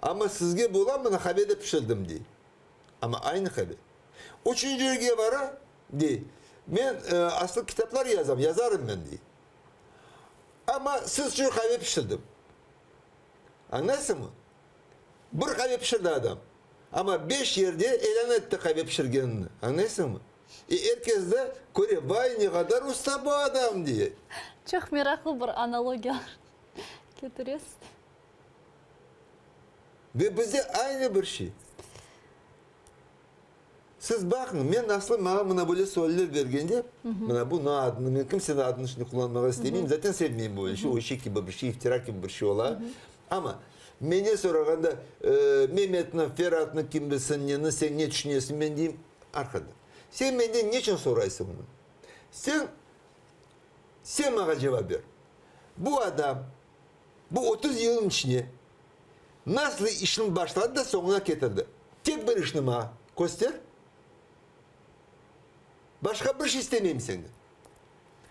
amma sizge bola mına qave de pişirdim, dey. Amma aynı qave. Üçünci yerge bara, dey, men aslı kitaplar yazam, yazarım men, dey. Amma siz içün qave pişirdim. Añlaysıñmı? Bir qave pişirdi adam, amma beş yerde elân etti qave pişirgenini. Añlaysıñmı? E er kes de köre, vay, ne qadar usta bu adam, dey. Çoq meraqlı bir analogiyalar ketiresiz. Ve bizde aynı bir şey. Siz baqıñ, men aslı maña mına böyle sualler bergende, mına bu adını, men kimseniñ adını şimdi qullanmağa istemeyim, zaten sevmeyim böyle şey, o şey kibi bir şey, iftira kibi bir şey ola. Amma menden sorağanda, Memetni, Feratnı kim bilsin, neni, sen ne tüşünesiñ, men deyim, arqadaş, sen menden neçün soraysıñ bunı? Sen, sen maña cevap ber. Bu adam bu 30 yılnıñ içinde Nasıl işni başladı da soñuna ketirdi? Tek bir işni maña köster. Başqa bir şey istemeyim senden.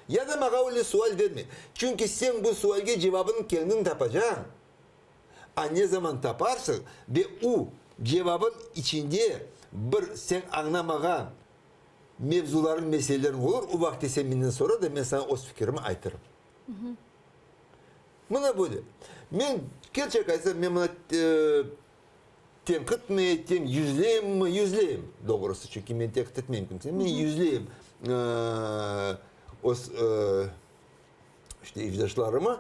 Ya da maña öyle sual berme. Çünki sen bu sualge cevabını kendiñ tapacağıñ. A ne zaman taparsıñ ve u cevabın içinde bir sen añlamağan mevzularıñ, meseleleriñ olur, o vaqıtte sen menden sora da men saña öz fikirimi aytırım. Mına böyle. Men, kerçek aytsam, men mına tenqit mi etem, yüzleyimmi? Yüzleyim, doğrusı, çünki men tenqit etmeyim kimseni, men yüzleyim öz işte işdeşlerimi.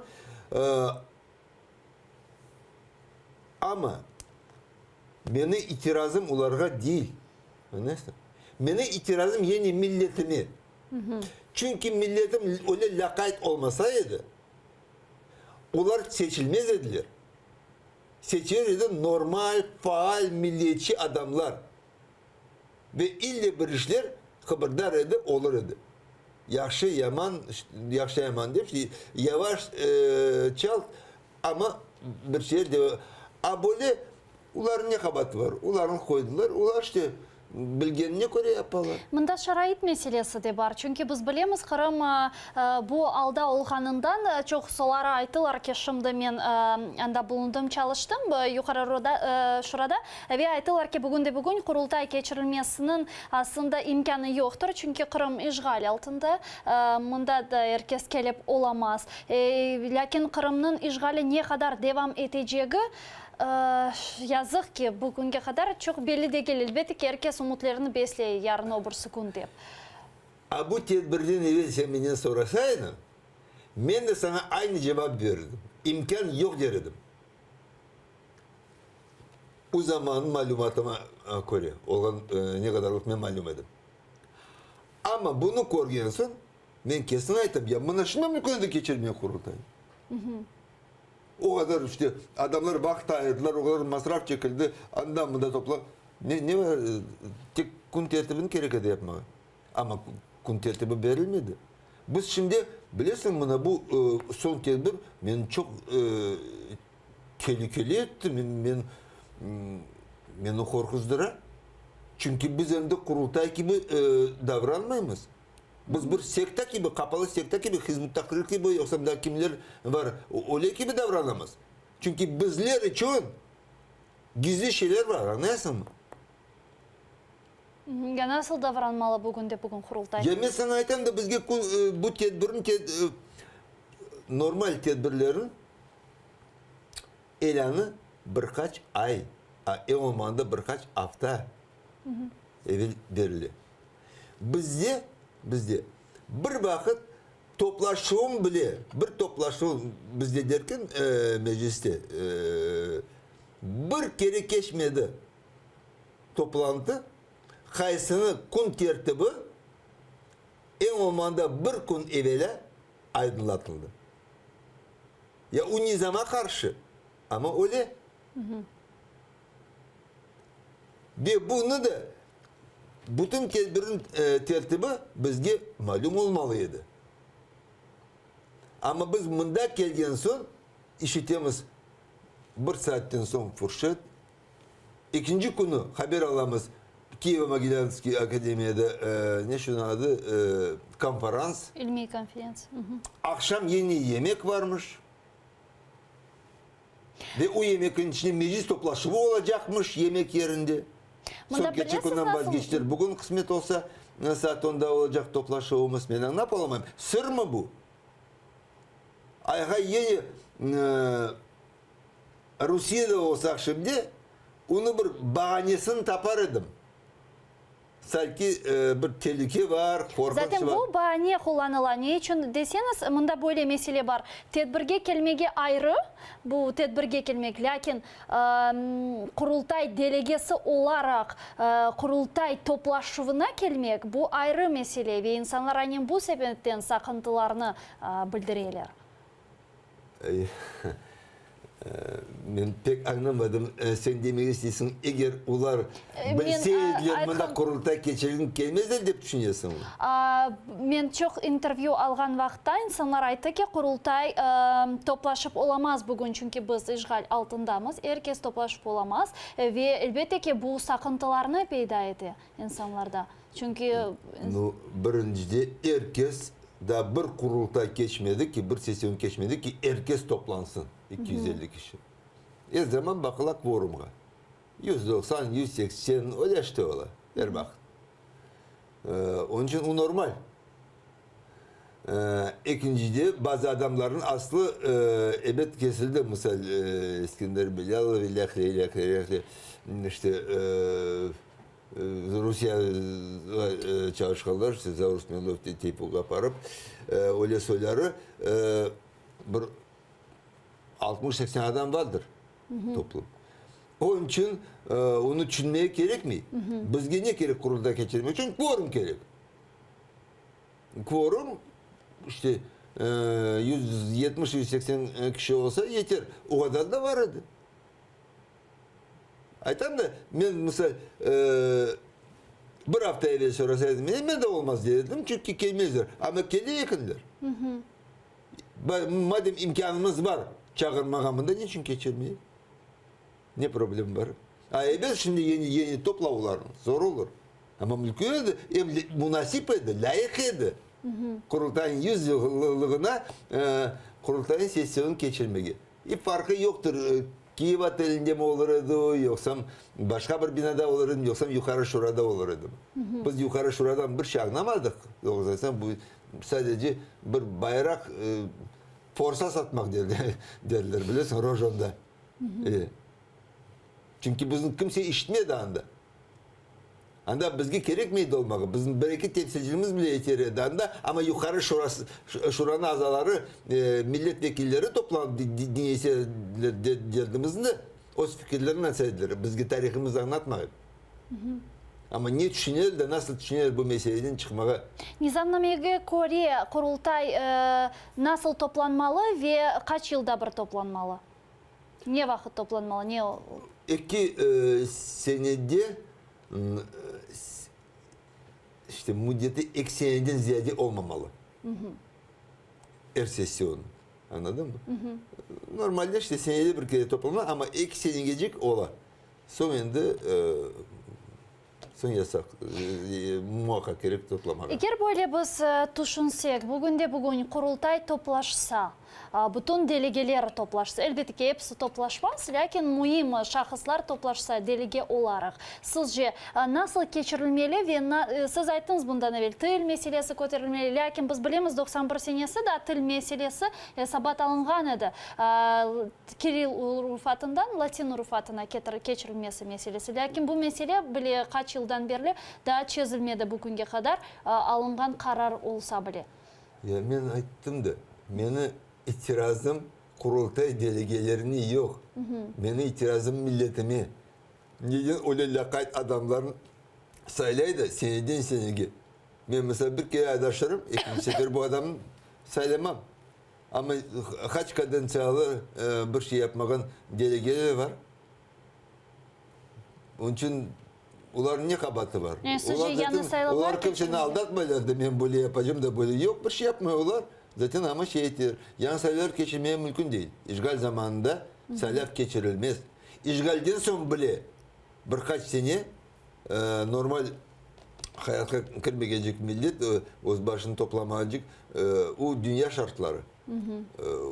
Amma meni itirazım olarğa değil, añlaysıñmı? Meni itirazım yine milletime. Çünki milletim öyle lâqayt olmasa edi, Olar seçilmez ediler. Seçilir edi normal, faal, milliyetçi adamlar. Ve ille bir işler qıbırdar edi, olur edi. Yahşı, yaman, yahşı, yaman dep, yavaş, çalt, amma bir şeyler de. A böyle olarnıñ ne qabaatı bar? Olarnı qoydılar, olar işte Bilgenine köre yapalar. Mında şarait meselesi de bar. Çünki biz bilemiz, Qırım bu alda olğanından çoqusaları ayttılar ki, şimdi men anda bulundım, çalıştım Yuqarı Şurada ve ayttılar ki, bugünde-bugün Qurultay keçirilmesiniñ aslında imkânı yoqtır, çünki Qırım işğal altında, mında da er kes kelip olamaz. Lâkin Qırımnıñ işğali ne qadar devam etecegi, Yazıq ki, bugünge qadar çoq belli degil. Elbette ki, er kes ümütlerini besley, yarın o birisi kün dep. A bu tedbirden evel sen menden sorasaydıñ, men de saña aynı cevap berirdim, imkân yoq der edim. O zamannıñ malümatıma köre, olğan ne qadarlıq men malüm edim. Amma bunı körgen soñ, men kesin aytam, ya mına şu mümkün edi keçirmege Qurultay. O qadar işte adamlar vaqıt ayırdılar, o qadar masraf çekildi, anda mında topla. Ne, ne bar, tek kün tertibini kerek edi yapmağa. Amma kün tertibi berilmedi. Biz şimdi, bilesiñ, mına bu soñ tedbir meni çoq telükeli etti, men, men, meni qorquzdıra. Çünki biz endi Qurultay kibi davranmaymız. Biz bir sekta kibi, qapalı sekta kibi, Hizb ut-Tahrir kibi, yoqsa daa kimler bar, öyle kibi davranamız. Çünki bizler içün gizli şeyler bar, añlaysıñmı? Ya nasıl davranmalı bugün de bugün Qurultay? Ya men saña aytam da, bizge bu tedbirniñ, normal tedbirlerniñ ilânı bir qaç ay, eñ olmağanda bir qaç afta evel berile. Bizde, bizde bir vaqıt toplaşuvım bile, bir toplaşuv bizde derken, mecliste, bir kere keçmedi toplantı, qaysını kün tertibi eñ olmağanda bir kün evelâ aydınlatıldı. Ya o nizama qarşı, amma öyle. Ve bunı da, bütün tedbirniñ tertibi bizge malüm olmalı edi. Amma biz mında kelgen soñ işitemiz, bir saatten soñ furşet, ekinci künü haber alamız, Kiyevo-Mogilânskiy akademiyada, ne şunıñ adı, konferans. İlmiy konferentsiya. Aqşam yine yemek varmış. Ve o yemekniñ içinde meclis toplaşuvı olacaqmış yemek yerinde. Mında Soñ keçe bilesiz künden nasıl? vazgeçtiler. Bugün qısmet olsa, saat onda olacaq toplaşuvımız. Men añlap olamayım. Sırmı bu? Ayğa yine Rusiyede olsaq şimdi, onı bir baanesini tapar edim. Sanki bir telüke bar, qorqunç bar. Zaten bu baane qullanıla. Ne içün deseñiz, mında böyle mesele bar, tedbirge kelmege ayrı, bu tedbirge kelmek, lâkin Qurultay delegesi olaraq Qurultay toplaşuvına kelmek, bu ayrı mesele ve insanlar aynen bu sebepten saqıntılarını bildireler. Men pek añlamadım, sen demek isteysiñ, eger olar bilse ediler, mında Qurultay keçirilgeni kelmezler dep tüşünesiñmi? Men çoq intervyü alğan vaqıtta insanlar ayttı ki, Qurultay toplaşıp olamaz bugün, çünki biz işğal altındamız, er kes toplaşıp olamaz ve elbette ki, bu saqıntılarnı peyda ete insanlarda, çünki. Nu, birincide, er kes Daa bir qurultay keçmedi ki, bir sessiyon keçmedi ki, er kes toplansın, 250 kişi. Er zaman baqıla kvorumğa. 190, 180, öyle işte ola, er vaqıt. Onıñ içün o normal. Ekincide, bazı adamlarnıñ aslı ebet kesildi, misal, Eskender Bilâlov, ilâhre, ilâhre, ilâhre, işte, Rusiye çalışqanlar, işte Zaur Smirnov, Teyfuk Gafarov, öyle soyları bir 60-80 adam vardır toplum. Onıñ içün onı tüşünmege kerekmey. Bizge ne kerek Qurultay keçirmek içün? Kvorum kerek. Kvorum işte 170-180 kişi olsa yeter. O qadar da var edi. Aytam da, men, misal, bir afta evel sorasa edim, men de olmaz der edim, çünki kelmezler. Amma kele ekenler. Madem imkânımız bar çağırmağa, mında neçün keçirmeyik? Ne problem bar? A, ebet, şimdi yeni, yeni topla olarnı, zor olur. Amma mümkün edi, em munasip edi, lâyıq edi Qurultaynıñ yüz yıllığına Qurultaynıñ sessiyonı keçirmege. İç farqı yoqtır, Kiyev otelinde mi olur edi o, yoqsam başqa bir binada olur edimi, yoqsam Yuqarı Şurada olur edimi. Biz Yuqarı Şuradan bir şey añlamadıq, doğrusını aytsam, bu sadece bir bayraq, forsa satmaq derler, bilesiñ, rojonda. Çünki bizni kimse işitmedi anda. Anda bizge kerekmeydi olmağı, bizim bir-eki temsilcimiz bile yeter edi anda, amma Yuqarı Şurası, Şuranıñ azaları, millet vekilleri toplanıp diñlese derdimizni, öz fikirlerini aytsa ediler, bizge tarihımıznı añlatmayıp. Amma ne tüşüneler de nasıl tüşüneler bu meseleden çıqmağa. Nizamnamege köre, Qurultay nasıl toplanmalı ve qaç yılda bir toplanmalı? Ne vaqıt toplanmalı? Ne. Eki senede, işte müddeti eki seneden ziyade olmamalı. Er session. Añladıñmı? Normalde işte senede bir kere toplana, amma eki senegecik ola. Soñ endi soñ yasaq, muvaqqaq kerek toplamağa. Eger böyle biz tüşünsek, bugünde-bugün Qurultay toplaşsa, bütün delegeler toplaşsa, elbette ki, episi toplaşmaz, lâkin müim şahıslar toplaşsa, delege olaraq, sizce, nasıl keçirilmeli ve siz ayttıñız bundan evel, til meselesi köterilmeli, lâkin biz bilemiz, 91 senesi da til meselesi esabat alınğan edi. Kirill urufatından latin urufatına keçirilmesi meselesi. Lâkin bu mesele bile qaç yıldan berli daa çezilmedi, bu künge qadar alınğan qarar olsa bile. Ya men ayttım da, meni itirazım Qurultay delegelerine yoq, meni itirazım milletime. Neden öyle lâqayt adamlarnı saylay da seneden senege? Men, mesela, bir kere adaşırım, ekinci sefer bu adamnı saylamam. Amma qaç kadentsiyalı bir şey yapmağan delegeler bar. Onıñ içün olarnıñ ne qabaatı bar? Yani sizce yañı saylavlar Olar kimseni aldatmaylar da, men böyle yapacağım da böyle. Yoq, bir şey yapmay olar. Zaten amma şey eter. Yañı saylavlar keçirmege mümkün değil. İşğal zamanında saylav keçirilmez. İşğalden soñ bile bir qaç sene normal hayatqa kirmegecek millet, öz başını toplamağacaq, o dünya şartları.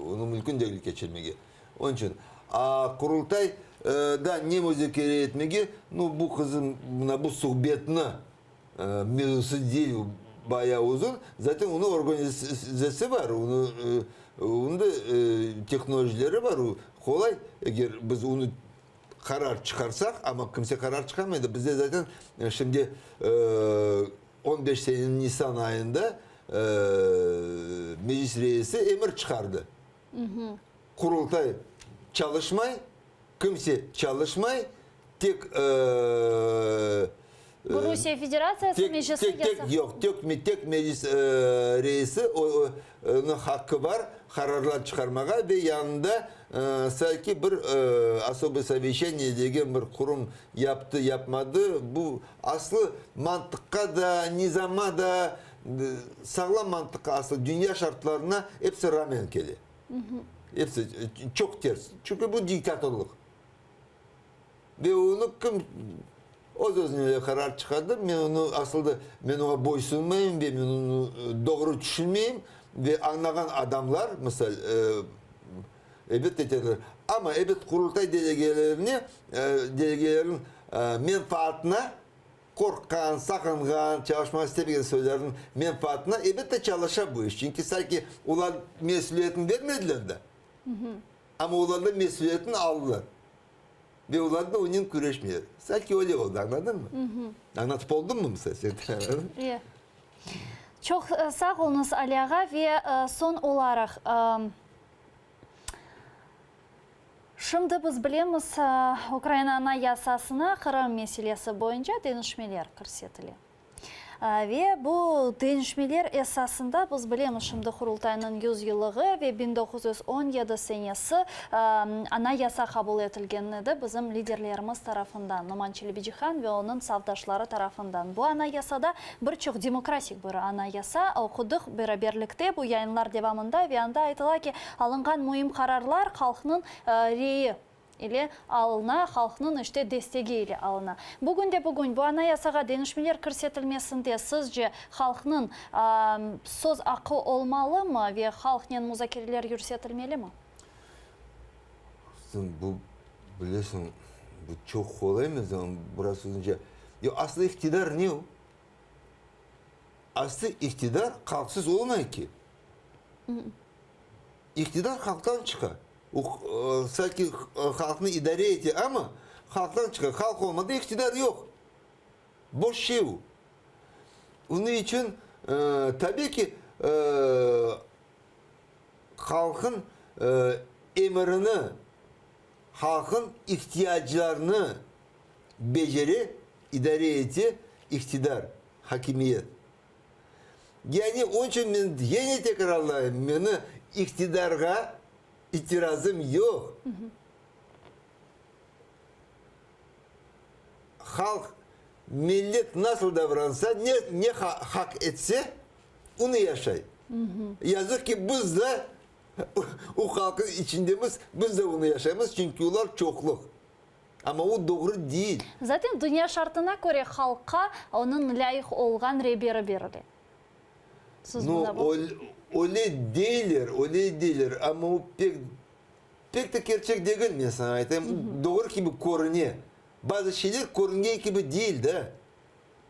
Onı mümkün degil keçirmege. Onıñ içün, a Qurultay da ne muzakere etmege, nu, bu qızım, mına bu suhbetni mevzusı değil, bayağı uzun, zaten onıñ organizesi bar, onı, onıñ da tehnolojileri bar, qolay, eger biz onı Qarar çıqarsaq, amma kimse qarar çıqarmaydı. Bizde zaten şimdi on beş seneniñ nisan ayında Meclis reisi emir çıqardı. Qurultay çalışmay, kimse çalışmay, tek Bu Rusiye Federatsiyası Meclisi Tek, tek, yoq, tek, tek Meclis reisi onıñ haqqı bar qararlar çıqarmağa ve yanında sanki bir osoboye soveşçaniye degen bir qurum yaptı, yapmadı. Bu aslı mantıqqa da, nizama da, sağlam mantıqqa aslı dünya şartlarına episi rağmen kele. Episi çoq ters. Çünki bu diktatorlıq. Ve onı kim öz-özüne öyle qarar çıqardı, men onı asılda men oña boysunmayım ve men onı doğru tüşünmeyim ve añlağan adamlar, misal, ebet eterler. Amma ebet Qurultay delegelerine, delegelerniñ menfaatına qorqqan, saqınğan, çalışmaq istemegen soylarnıñ menfaatına ebette çalışa bu iş. Çünki sanki olar mesüliyetini bermediler de, amma olardan mesüliyetini aldılar. Ve olar da onen küreşmeyler. Sanki öyle oldı, añladıñmı? Añlatıp oldımmı mısal sen? E. Çoq sağ oluñız, Ali ağa. Ve soñ olaraq, şimdi biz bilemiz, Ukraina Anayasasına Qırım meselesi boyunca deñişmeler kirsetile. Ve bu deñişmeler esasında biz bilemiz, şimdi Qurultaynıñ yüz yıllığı ve 1917 senesi Anayasa qabul etilgen edi bizim liderlerimiz tarafından, Noman Çelebicihan ve onıñ safdaşları tarafından. Bu Anayasada bir çoq demokratik bir Anayasa oqudıq beraberlikte bu yayınlar devamında ve anda aytıla ki, alınğan müim qararlar halqnıñ reyi ile alına, halqnıñ işte destegi ile alına. Bugünde-bugün bu Anayasağa deñişmeler kirsetilmesinde sizce halqnıñ söz aqqı olmalımı ve halqnen muzakereler yürsetilmelimi? Qızım, bu, bilesiñ, bu çoq qolay mevzu, biraz uzunca. Yoq, aslı iqtidar ne o? Aslı iqtidar halqsız olmay ki. İqtidar halqtan çıqa. O, sanki halqnı idare ete, amma halqtan çıqa. Halq olmasa, iqtidar yoq. Boş şey o. Onıñ içün, tabiiy ki, halqnıñ emirini, halqnıñ ihtiyaclarını becere, idare ete. iqtidar, hakimiyet. Yani onıñ içün men yene tekrarlayım, meni iqtidarğa itirazım yoq. Halq, millet nasıl davransa, ne ne haq etse, onı yaşay. Yazıq ki, biz de o halqnıñ içindemiz, biz de onı yaşaymız, çünki olar çoqluq. Amma o doğru değil. Zaten dünya şartına köre halqqa onıñ lâyıq olğan reberi berile. Siz Nu, buna bu. öyle deyler, öyle deyler, amma o pek, pek de kerçek degil, men saña aytayım. Doğru kibi körüne. Bazı şeyler körüngen kibi değil da.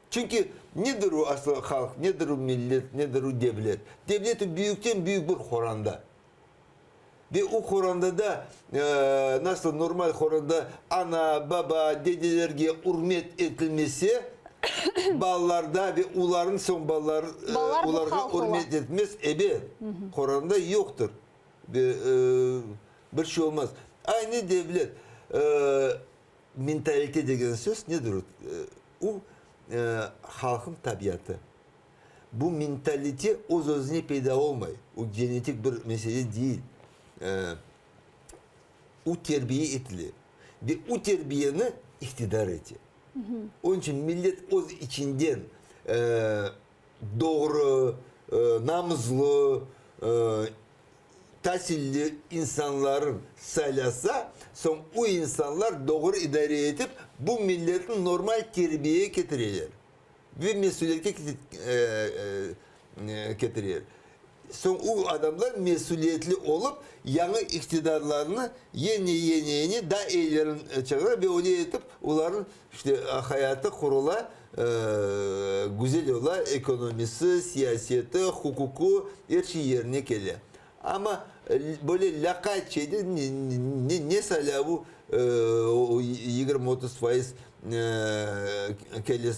Çünki nedir o aslı halq, nedir o millet, nedir o devlet? Devlet o büyükten büyük bir horanda. Ve o qorandada, nasıl normal qoranda ana, baba, dedelerge ürmet etilmese, balalarda ve olarnıñ soñ balaları Balalar bu olarğa halq ola. ürmet etmez, ebet, qoranda yoqtır. Ve bir şey olmaz. Aynı devlet, mentalite degen söz nedir o? O, halqnıñ tabiatı. Bu mentalite öz-özüne peyda olmay, o genetik bir mesele değil. O terbiye etile ve o terbiyeni iqtidar ete. Onıñ içün millet öz içinden doğru, namuzlı, tasilli insanların saylasa, soñ o insanlar doğru idare etip, bu milletni normal terbiyege ketireler. Ve mesüliyetke ketirer. Soñ o adamlar mesüliyetli olıp, yañı iqtidarlarnı yene, yene, yene daa eyilerini çağıra ve öyle etip olarnıñ işte hayatı qurula, güzel ola, ekonomisi, siyaseti, huquqı, er şey yerine kele. Amma böyle lâqayt şeyde ne saylavı 20-30 faiz kele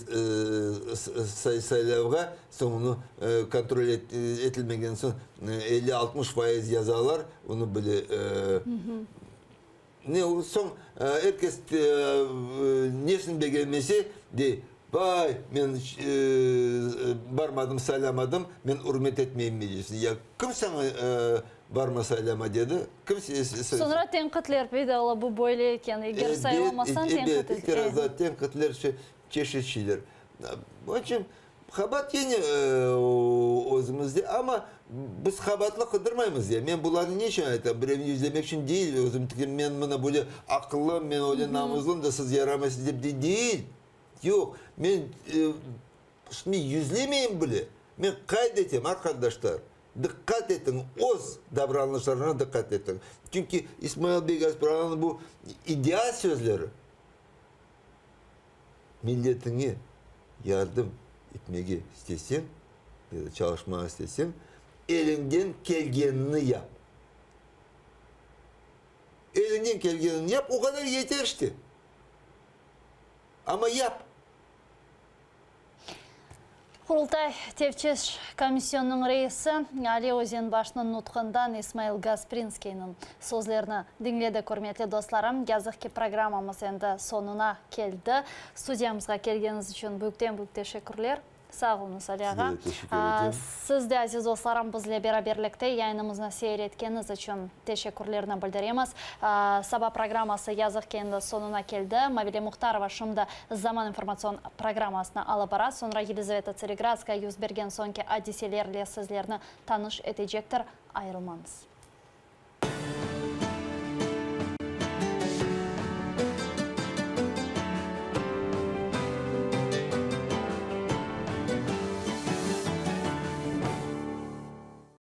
saylavğa, soñ onı kontrol etilmegen soñ 50-60 faiz yazalar, onı böyle Ne, soñ er kes nesini begenmese, dey, Vay, men barmadım, saylamadım, men ürmet etmeyim meclisni. Ya kim saña barma, saylama dedi? Kim Soñra tenqitler peyda ola, bu böyle eken, eger saylamasañ tenqit Ebet, itirazlar, tenqitler, çeşit şeyler. Onıñ içün Qabaat kene özümizde, amma biz qabaatlı qıdırmaymız ya. Men bularnı ne içün aytam? Birevni yüzlemek içün değil, özüm tikim, men mına böyle aqıllım, men öyle namuzlım da siz yaramaysız dep de değil. Yoq, men şimdi yüzlemeyim bile. Men qayd etem, arqadaşlar, diqqat etiñ, öz davranışlarıña diqqat etiñ. Çünki İsmail bey Gaspranıñ bu ideal sözleri. Milletiñe yardım etmege isteseñ ya da çalışmağa isteseñ, eliñden kelgenini yap. Eliñden kelgenini yap, o qadar yeter işte. Amma yap. Qurultay Teftiş komisyonınıñ reisi Ali Özenbaşnıñ nutqından İsmail Gasprinskiyniñ sözlerini diñledik, ürmetli dostlarım. Yazıq ki, programmamız endi soñuna keldi. Studiyamızğa kelgeniñiz içün büyükten-büyük teşekkürler. Sağ oluñız, Ali ağa. Sizge de teşekkür etem. Siz de, aziz dostlarım, bizle beraberlikte yayınımıznı seyir etkeniñiz içün teşekkürlerni bildiremiz. Saba programması, yazıq ki, endi soñuna keldi. Mavile Muhtarova şimdi Zaman informatsion programmasını alıp bara. Soñra Yelizaveta Tseregradskaya yüz bergen soñki adiselerle sizlerni tanış etecektir. Ayırılmañız.